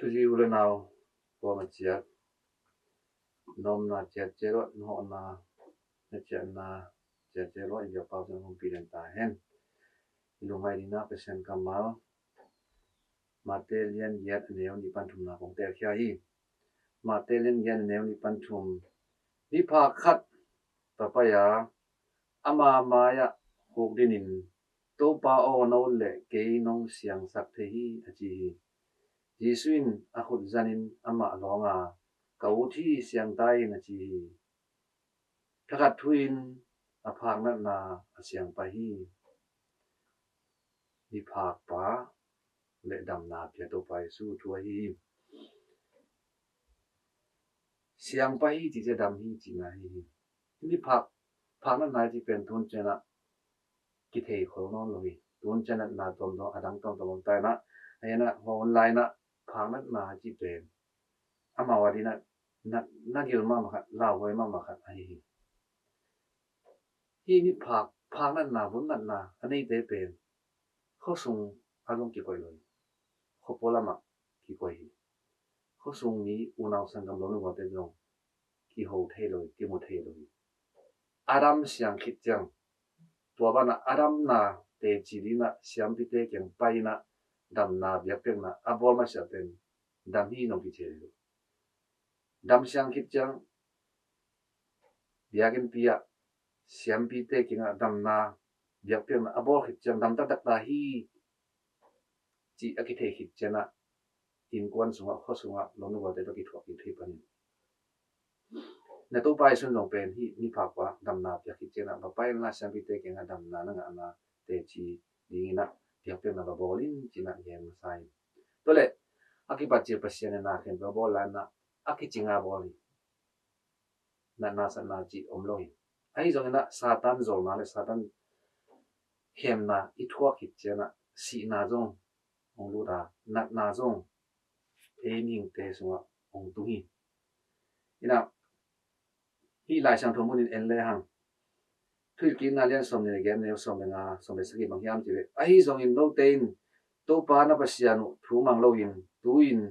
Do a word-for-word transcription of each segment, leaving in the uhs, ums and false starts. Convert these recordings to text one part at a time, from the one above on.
Tuzui u le nau, kuama ciat, nomna ciat ciat uah, nopna na ciatna ciat ciat uah, i biak pau ciat hong pia den ta hen. I lungngaih dingin Pasian kammal, Mate lian giat a neu nih pan thumna kong telkhia hi. Mate lian giat a neu nih pan thum. Miphak khat va pai a, ama mai-ah khukdinin, "Topa aw, no le kei nong siangsak thei hi," a ci hi. Jesu in a khut zanin amah lawng a, "Ka ut hi, siang ta in," a ci hi. Thakhat thu-in a phak natna a siang pah hi. Miphak pa le damna pia Topa Jesu thu ahi hi. Siang pah hi cih ciang dam hi cihna hi hi. Miphak phak natna cih pen tun ciangah kithei khol nawn lo hi. Tun ciang natna tuamtuam, a dang tuamtuam om ta inah, a inah hua online ah phak natna cih pen amau adingin na, na, na gil mahmah khat, lauhuai mahmah khat ahi hi. Hih miphak phak natna, vun natna a neite pen khuasung ah zong kikoih lo hi. Khuapua lamah kikoih hi. Khuasung mi, unau sanggam, lawm le gualte zong kiho thei lo hi, kimu thei lo hi. A dam siang khit ciang, tua banah a damna teci dingin ah siampite kiang pai inah damna biakpiakna a bawl masiah pen dam hi zong kici thei lo hi. Dam siang khit ciang biakinnpi ah siampite kiangah damna biakpiakna a bawl khit ciang dam taktak ta hi cih a kithei khit ciangah innkuan sungah, khua sungah, lawm le gualte tawh kithuah kik thei pan hi. Na Topa Jesu in zong pen hih miphak pa damna piak khit ciangah va pai inla, siampite kiangah damna na ngahna teci dingin ah biakpiakna va bawl in ci-in ah gen masa hi. Tua leh a kipatcil Pasian in na khempeuh a bawl lai-in ah a kicing a bawl hi. Natna satna cih om lo hi. Ahi zongin ah Satan zolna le Satan khemna i thuak khit ciangah sihna zong hong lut a, natna zong ei mihingte sungah hong tung hi. Inah hih Lai Siangtho mun in en lehang, Thuhilhkikna lian sawm le giat, neu sawm le nga, sawm le sagih bang hiam cih leh, ahi zongin note in Topa na Pasian uh thu mang loin, tu-in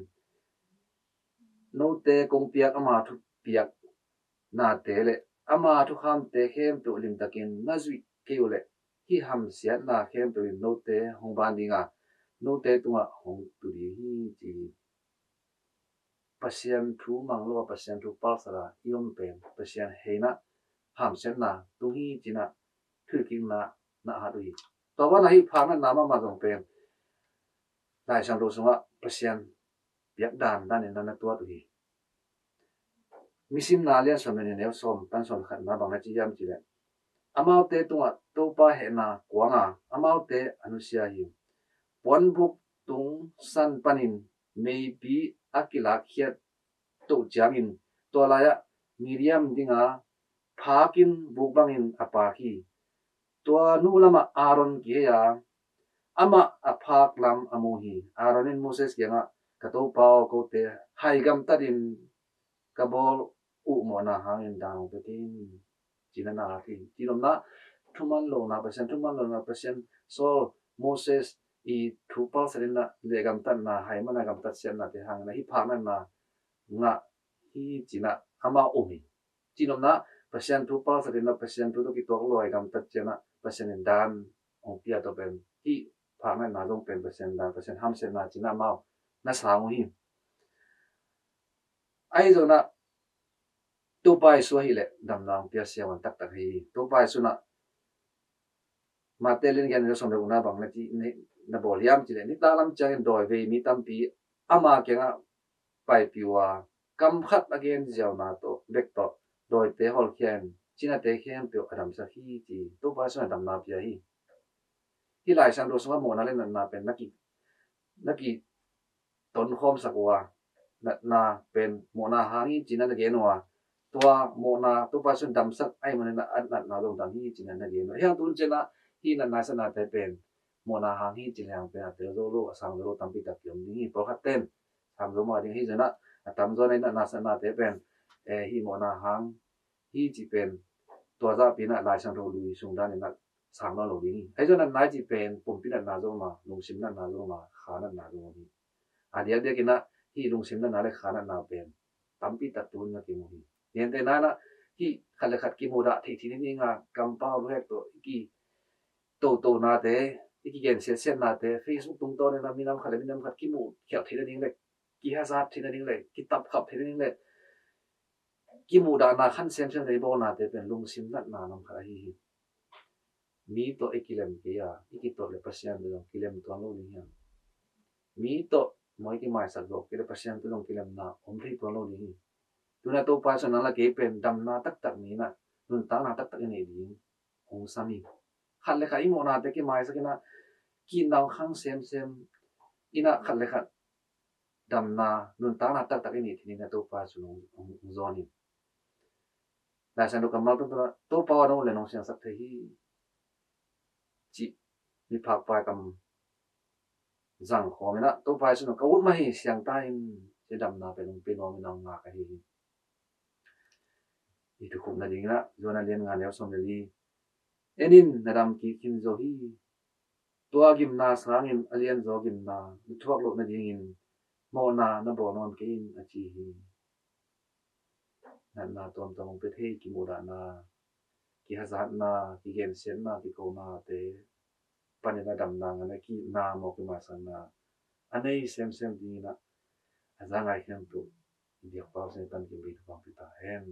note kong piak ama thupiaknate le ama thukhamte khempeuh limtakin na zuih kei uh leh, hih hamsiatna khempeuh in note hong ban ding a, note tungah hong tu ding hi, ci hi. Pasian thu mang lo a, Pasian thu palsat a i om pen Pasian heina, hamsiatna tung hi ci-in ah Thuhilhkikna na at uh hi. Tua banah hih phak natna mahmah zong pen Lai Siangtho sungah Pasian piak dandan in na na tuat uh hi. Misimna lian sawm le nih, neu sawm, tan sawm le khatna bang na ci hiam cih leh, amaute tungah Topa hehna kuang a, amaute a nusia hi. Puanbuk tung san panin meipi a kilakkhiat toh ciangin, tua lai-ah Miriam dinga phakin buk bangin a paak hi. Tua nu lamah Aaron kihei a, amah a phak lam a mu hi. Aaron in Moses kiangah, "Ka Topa aw, kote hai gamtatin ka bawl uh mawhna hangin dan hong pia kei in," ci-in na na at hi. Ci-in omna, thuman lohna, Pasian thuman lohna, Pasian sawl, Moses i thu palsat in ah leh gamtatna, hai mana gamtat siatnate hangin ah hih phak natna ngah hi ci-in ah amah um hi. Ci-in omna, Pasian thu palsat in ah, Pasian thu tawh kituak lo a i gamtat ciangah Pasian in dan hong pia, tua pen hih phak natna zong pen Pasian dan, Pasian hamsiatna ci-in ah amau na sang uh hi. Ahi zongin ah Topa Jesu ahih leh damna hong pia siavuan taktak hi. Topa Jesu in ah Mate lian giat, neu sawm le gukna bang na ci, na, na bawl hiam cih leh, nitak lam ciangin dawivei mi tampi ama kiangah paipih uh a, kam khat a gen ziauna tawh, bek tawh dawite hawlkhia in cinate khempeuh a damsak hi, ci hi. Topa Jesu in ah damna pia hi. Hih Lai Siangtho sungah mawhna le natna pen na ki, na ki tonkhawmsak uh a, natna pen mawhna hang hi ci-in ah na gen uh a, tua mawhna, Topa Jesu in damsak ahih manin ah a natna zong dam hi ci-in ah na gen uh a. Hih hang tun ciangah hih natna satnate pen mawhna hang hi ci leng pen a tel zo lo, a sang zo lo tampi tak ki-om ding hi. Pawlkhatte in sang zo mah ding hi, zong ah a tamzaw in ah natna satnate pen, eh, hih mawhna hang hi cih pen tua zahpi-in ah Lai Siangtho lui sung danin ah sang nawn lo ding hi. Ahi zongin natna i cih pen pumpi natna zong om a, lungsim natna zong om a, kha natna zong om hi. A diakdiakin ah hih lungsim natna le kha natna pen tampi tak tu-in na kimu hi. Gentehna-in ah hih khat le khat kimudah theih theih nading a kampau luhek tawh i kitotonate, i kigensiatsiatnate, Facebook tungtawnin ah minam khat le minam khat kimuh khialh theih nading le kihazat theih nading le kitapkhap theih nading le kimuhdahna khan semsem i bawlnate pen lungsim natna nam khat ahi hi. Mi tawh i kilem kei a i kituak le Pasian tawh zong kilem tuan lo ding hiam? Mi tawh maw i kimaisak zawh kei le Pasian tawh zong kilemna om thei tuan lo ding hi. Tu-in ah Topa Jesu nang le kei pen damna taktak ni-in ah nuntakna taktak i neih ding hong sam hi. Khat le khat i mawhnate kimaisakin ah kiitna hong khang semsem in ah khat le khat damna nuntakna taktak i neih theih nading ah Topa Jesu hong, hong, hong zawn hi. Lai Siangtho kammal tungtawn ah Topa aw, nang ut leh nong siangsak thei hi, cih miphakpa i kam zang khawm in ah Topa Jesu in ka ut mah hi, siangta in, ci-a damna pen hong pia nuam in ah hong ngak ahi hi. I thukhupna dingin ah Johan a lian nga neu sawm le li, en in, na dam kik khin zo hi. Tua gimna sangin a lianzaw gimna na thuak loh nadingin mawhna na bawl nawn kei in, a ci hi. Natna tuamtuam hong pia thei, kimuhdahna, kihazatna, kigensiatna, kikonate panin a damna, ngan a kiitna maw kimaisakna a nei semsem dingin ah a za ngaikhiat uh i biakpa Pasian in pan kim bei thupha pia ta hen.